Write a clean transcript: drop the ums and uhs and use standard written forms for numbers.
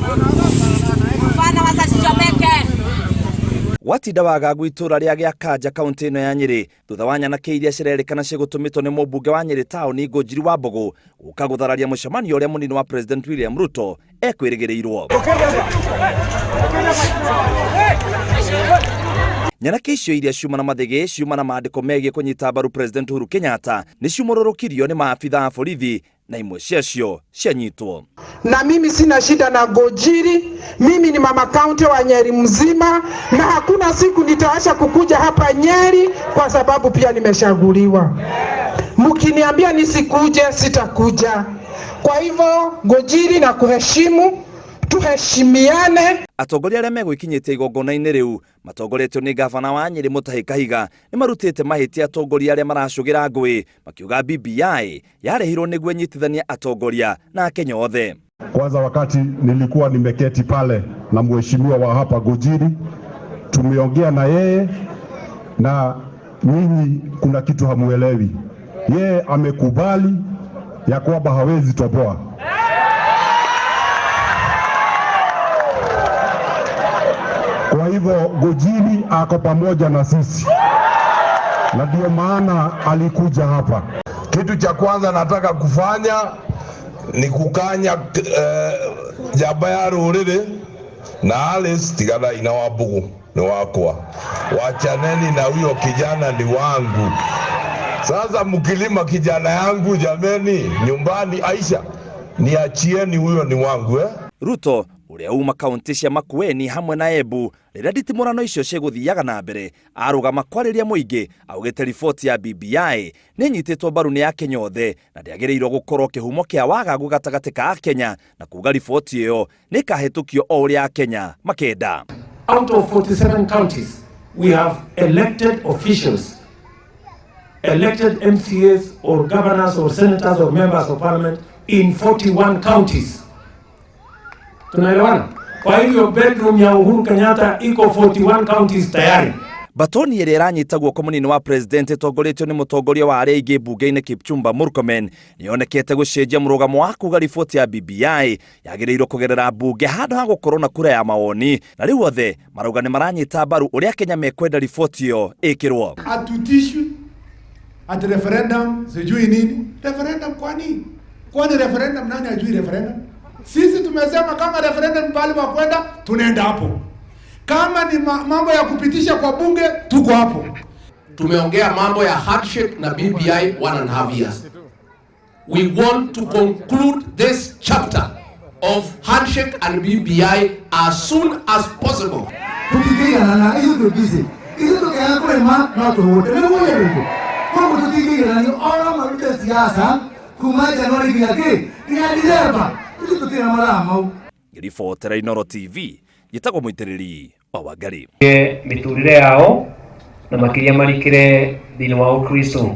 Hapana, wasichomeke. Gwatinda wagagu itũra rĩa Gĩakanja kaũntĩ ĩno ya Nyĩrĩ thutha wa nyanake iria cirerĩkana cigũtũmĩtwo nĩ mũmbunge wa Nyĩrĩ taũni Ngũnjiri wa Mbũgũ gũka gũthararia mũcemanio ũrĩa mũnini wa President William Ruto ekwĩrĩgĩrĩirwo. Nyanake icio iria ciuma na mathĩgĩ ciuma na maandĩko megiĩ kũnyita mbaru President Uhuru Kenyatta nĩ ciumũrũrũkirio nĩ maabitha a borithi na imwe ciacio cianyitwo. Na mimi sina shida na Ngũnjiri, mimi ni mama kaunti wa Nyeri mzima, na hakuna siku nitaacha kukuja hapa Nyeri kwa sababu pia nimeshaguliwa. Mkiniambia nisikuje, sitakuja. Kwa hivyo Ngũnjiri na kuheshimu, tuheshimiane. Atongoria arĩa megwĩkinyĩtie igongona-inĩ rĩu matongoretio nĩ gavana wa Nyĩrĩ Mutahi Kahiga nĩ marutĩte mahĩtia atongoria arĩa maracũgĩra ngũĩ makiuga BBI yarehirwo nĩguo ĩnyitithanie atongoria na Akenya othe. Kwanza wakati nilikuwa nimeketi pale na mheshimiwa wa hapa Ngũnjiri, tumeongea na yeye na nyinyi, kuna kitu hamuelewi. Yeye amekubali ya kwamba hawezi toboa. Kwa hivyo Ngũnjiri ako pamoja na sisi na ndio maana alikuja hapa. Kitu cha kwanza nataka kufanya ni kukanya njamba ya rũrĩrĩ na Alice tiganai na Wambugu ni wakwa, wachaneni na huyo kijana ni wangu. Sasa mkilima kijana yangu, jameni, nyumbani Aisha, niachieni huyo ni wangu eh? Ruto ũrĩa uma kaunti cia Makueni hamwe na Embu rĩrĩa nditimũrano icio cigũthiaga na mbere arũgama kwarĩria mũingĩ augĩte riboti ya BBI nĩ ĩnyitĩtwo mbaru nĩ Akenya othe na ndĩagĩrĩirwo gũkorwo kĩhumo kĩa wagagu gatagatĩ ka Akenya na kuga riboti ĩyo nĩ ĩkahĩtũkio o ũrĩa Akenya makenda. Out of 47 counties, we have elected officials, elected MCAs or governors or senators or members of parliament in 41 counties. Tunaelewana? Kwa hivyo bedroom ya Uhuru Kenyatta iko 41 counties tayari. Batoni ĩrĩa ĩranyita guoko mũnini wa president ĩtongoretio nĩ mũtongoria wa arĩa aingĩ mbunge-inĩ Kipchumba Murkomen nĩyonekete gũcenjia mũrũgamo wa kuga riboti ya BBI yagĩrĩirwo kũgerera mbunge handũ ha gũkorwo na kura ya mawoni na rĩu othe marauga nĩ maranyita mbaru ũrĩa Kenya mekwenda riboti ĩyo ĩkĩrwo. Hatutishwi ati referendum sijui nini referendum. Kwani kwani referendum, nani ajui referendum? Sisi tumesema kama referendum pale wa kwenda tunaenda hapo, kama ni mambo ya kupitisha kwa bunge tuko hapo. Tumeongea mambo ya handshake na BBI 1.5 years. We want to conclude this chapter of handshake and BBI as soon as possible. Tũtingĩiganana ithuĩ twĩ busy, ithuĩ tũkĩaga kũrĩma no tũhũte nĩguo nĩguo koguo tũtingĩigananio ona marute siasa kuma Januari nginya kĩ nginya Disemba, ithuĩ tũtirĩ na mathaa mau. Ngĩribotera Inooro TV njĩtagwo Mũitĩrĩri wa Wangari. Mĩtũrĩre yao na makĩria marikĩre thĩinĩ wa Ũkristo.